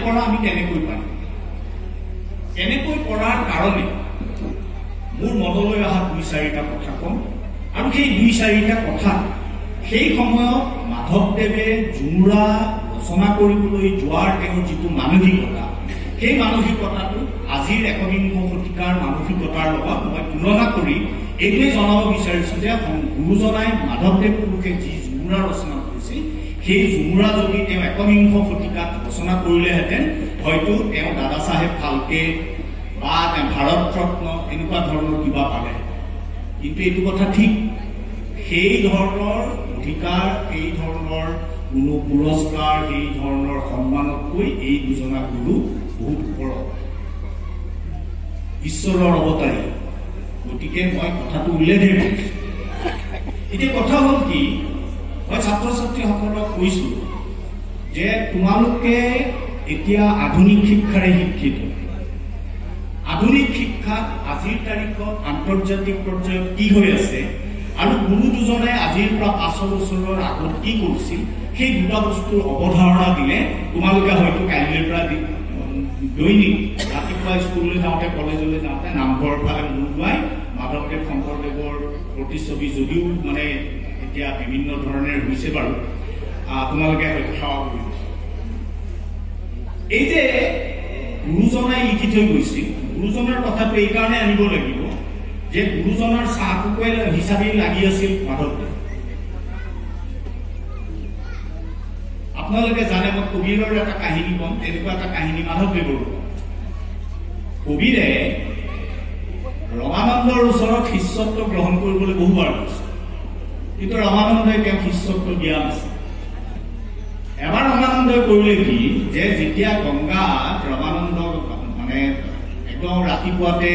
কৰা আমি কেনেকৈ পাৰিম। কেনেকৈ কৰাৰ কাৰণে মোৰ মনলৈ অহা দুই চাৰিটা কথা ক'ম, আৰু সেই দুই চাৰিটা কথা সেই সময়ত মাধৱদেৱে ঝুমুৰা ৰচনা কৰিবলৈ যোৱাৰ তেওঁৰ যিটো মানসিকতা, সেই মানসিকতাটো আজিৰ একবিংশ শতিকাৰ মানসিকতাৰ লগত মই তুলনা কৰি এইটোৱে জনাব বিচাৰিছো যে গুৰুজনাই মাধৱদেৱ পুৰুষে যি ঝুমুৰা ৰচনা কৰিছিল, সেই ঝুমুৰা যদি তেওঁ একবিংশ শতিকাত ৰচনা কৰিলেহেঁতেন, হয়তো তেওঁ দাদা চাহেব ফাল্কে বা তেওঁ ভাৰত ৰত্ন এনেকুৱা ধৰণৰ কিবা পালেহেঁতেন। কিন্তু এইটো কথা ঠিক, সেই ধৰণৰ অধিকাৰ, সেই ধৰণৰ কোনো পুৰস্কাৰ, সেই ধৰণৰ সন্মানতকৈ এই দুজনা গুৰু বহুত ওপৰত, ঈশ্বৰৰ অৱতাৰী। গতিকে মই কথাটো উল্লেখহে কৰিছো। এতিয়া কথা হ'ল কি, মই ছাত্ৰ ছাত্ৰীসকলক কৈছো যে তোমালোকে এতিয়া আধুনিক শিক্ষাৰে শিক্ষিত। আধুনিক শিক্ষাত আজিৰ তাৰিখত আন্তৰ্জাতিক পৰ্যায়ত কি হৈ আছে আৰু গুৰু দুজনে আজিৰ পৰা 500 বছৰৰ আগত কি কৰিছিল, সেই দুটা বস্তুৰ অৱধাৰণা দিলে তোমালোকে হয়তো কাইলৈৰ পৰা দৈনিক ৰাতিপুৱা স্কুললৈ যাওঁতে, কলেজলৈ যাওঁতে নামঘৰৰ ফালে মূৰ দোৱাই মাধৱদেৱ শংকৰদেৱৰ প্ৰতিচ্ছবি যদিও মানে এতিয়া বিভিন্ন ধৰণে হৈছে বাৰু, তোমালোকে হয়তো সেৱা কৰিব। এই যে গুৰুজনাই লিখি থৈ গৈছিল, গুৰুজনাৰ কথাটো এইকাৰণে আনিব লাগিব যে গুৰুজনাৰ চাহটোকে হিচাপে লাগি আছিল মাধৱদেৱ। আপোনালোকে জানে, মই কবিৰৰ এটা কাহিনী ক'ম, তেনেকুৱা এটা কাহিনী মাধৱদেৱৰ। কবিৰে ৰমানন্দৰ ওচৰত শিষ্যত্ব গ্ৰহণ কৰিবলৈ বহুবাৰ গৈছে, কিন্তু ৰমানন্দই তেওঁক শিষ্যত্ব দিয়া নাছিল। এবাৰ ৰমানন্দই কৰিলে কি যে যেতিয়া গংগাত ৰমানন্দ মানে একদম ৰাতিপুৱাতে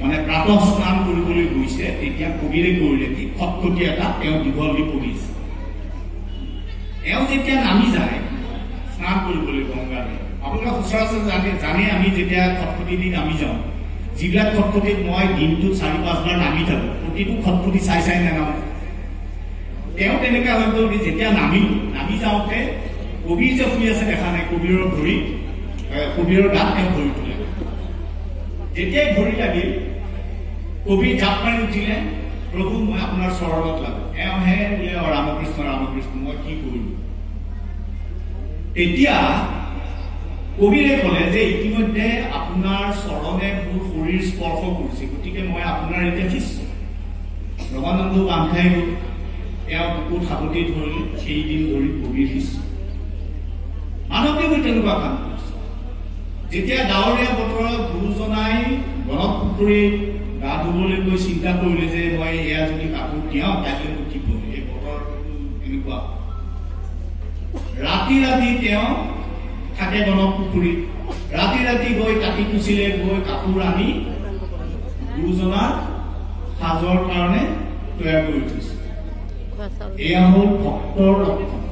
মানে প্ৰাতঃ স্নান কৰিবলৈ গৈছে, তেতিয়া কবিৰে কৰিলে কি, খটখটি এটা তেওঁ দীঘল দি পৰিছে। তেওঁ যেতিয়া নামি যায় স্নান কৰিবলৈ গংগালৈ, আপোনালোকে সচৰাচৰ জানে আমি যেতিয়া খটখটি দি নামি যাওঁ, যিবিলাক খটখটিত মই দিনটোত 4-5 বাৰ নামি থাকো, প্ৰতিটো খটখটি চাই চাই নানামো। তেওঁ তেনেকুৱা হৈ গ'ল কি, যেতিয়া নামি যাওঁতে কবিৰ যে শুই আছে দেখা নাই, কবিৰৰ ভৰি, কবিৰৰ গাত তেওঁ ভৰি তোলে। যেতিয়াই ভৰি লাগিল, কবিৰ জাপ মাৰি উঠিলে, প্ৰভু মই আপোনাৰ চৰণত লাগো। এওঁহে বোলে ৰামকৃষ্ণ ৰামকৃষ্ণ, মই কি কৰিলো। তেতিয়া কবিৰে ক'লে যে ইতিমধ্যে আপোনাৰ চৰণে মোৰ শৰীৰ স্পৰ্শ কৰিছে, গতিকে মই আপোনাৰ এতিয়া শিষ্য। ৰমানন্দ বান্ধ খাই গ'ল, তেওঁ বুকুত সাৱটি ধৰিলে, সেই দিন ধৰি কবিৰ শিষ্য। মাধৱদেৱে তেনেকুৱা কাম কৰিছে। যেতিয়া ডাৱৰীয়া বতৰত গুৰুজনাই গণক পুখুৰীত গা ধুবলৈ গৈ চিন্তা কৰিলে যে মই এয়া যদি কাপোৰ তিয়াওঁ কাইলৈ মই কি কৰিম, এই বতৰ এনেকুৱা। ৰাতি ৰাতি তেওঁ থাকে গণক পুখুৰীত, ৰাতি ৰাতি গৈ কাটি কুচিলে গৈ কাপোৰ আনি গুৰুজনাৰ সাজৰ কাৰণে তৈয়াৰ কৰি থৈছে। এয়া হ'ল ভক্তৰ লক্ষণ।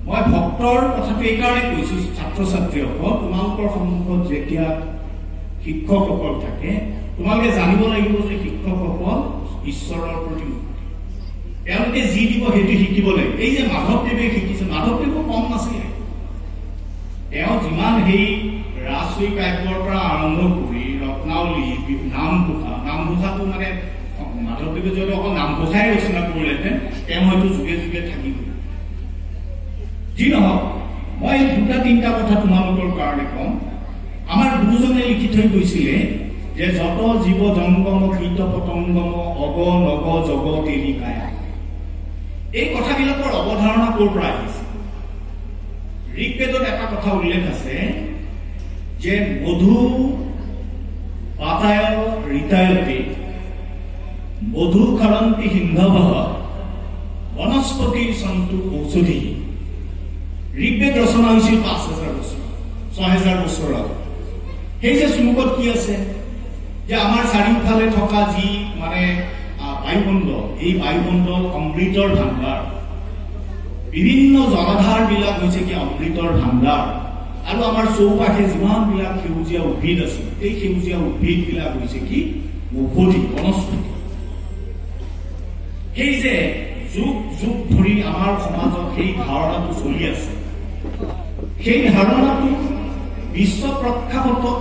মই ভক্তৰ কথাটো এইকাৰণে কৈছো, ছাত্ৰ ছাত্ৰীসকল, তোমালোকৰ সন্মুখত যেতিয়া শিক্ষকসকল থাকে, তোমালোকে জানিব লাগিব যে শিক্ষকসকল ঈশ্বৰৰ প্ৰতিমূৰ্তি। তেওঁলোকে যি দিব সেইটো শিকিব লাগিব। এই যে মাধৱদেৱে শিকিছে, মাধৱদেৱো কম নাছিলে। তেওঁ যিমান সেই ৰাজশ্ৰী কাব্যৰ পৰা আৰম্ভ কৰি ৰত্নাৱলী, নামঘোষা, নামঘোষাটো মানে মাধৱদেৱে যদি অকল নামঘোষাই ৰচনা কৰিলেহেঁতেন, তেওঁ হয়তো যুগে যুগে থাকিব। যি নহওক, মই দুটা তিনিটা কথা তোমালোকৰ কাৰণে কম। আমাৰ গুৰুজনে লিখি থৈ গৈছিলে যে যত জীৱ জংগম কীট পতংগম অগ নগ জগ তেৰি কায়া। এই কথাবিলাকৰ অৱধাৰণা ক'ৰ পৰা আহিছে? ঋগ্বেদত এটা কথা উল্লেখ আছে যে মধু পাতায় ঋতায়তে মধু খৰন্তি সিন্ধৱ বনস্পতি সন্তু ঔষধি। ঋগ্বেদ ৰচনা হৈছিল 5000 বছৰ, 6000 বছৰ আগত। সেই যে শ্লোকত কি আছে যে আমাৰ চাৰিওফালে থকা যি মানে বায়ুমণ্ডল, এই বায়ুমণ্ডল অমৃতৰ ভাণ্ডাৰ। বিভিন্ন জলাধাৰবিলাক হৈছে কি অমৃতৰ ভাণ্ডাৰ। আৰু আমাৰ চৌপাশে যিমানবিলাক সেউজীয়া উদ্ভিদ আছে, এই সেউজীয়া উদ্ভিদবিলাক হৈছে কি ঔষধি বনস্পতি। সেই যে যুগ যুগ ধৰি আমাৰ সমাজত সেই ধাৰণাটো চলি আছে। সেই ধাৰণাটো বিশ্ব প্ৰেক্ষাপটত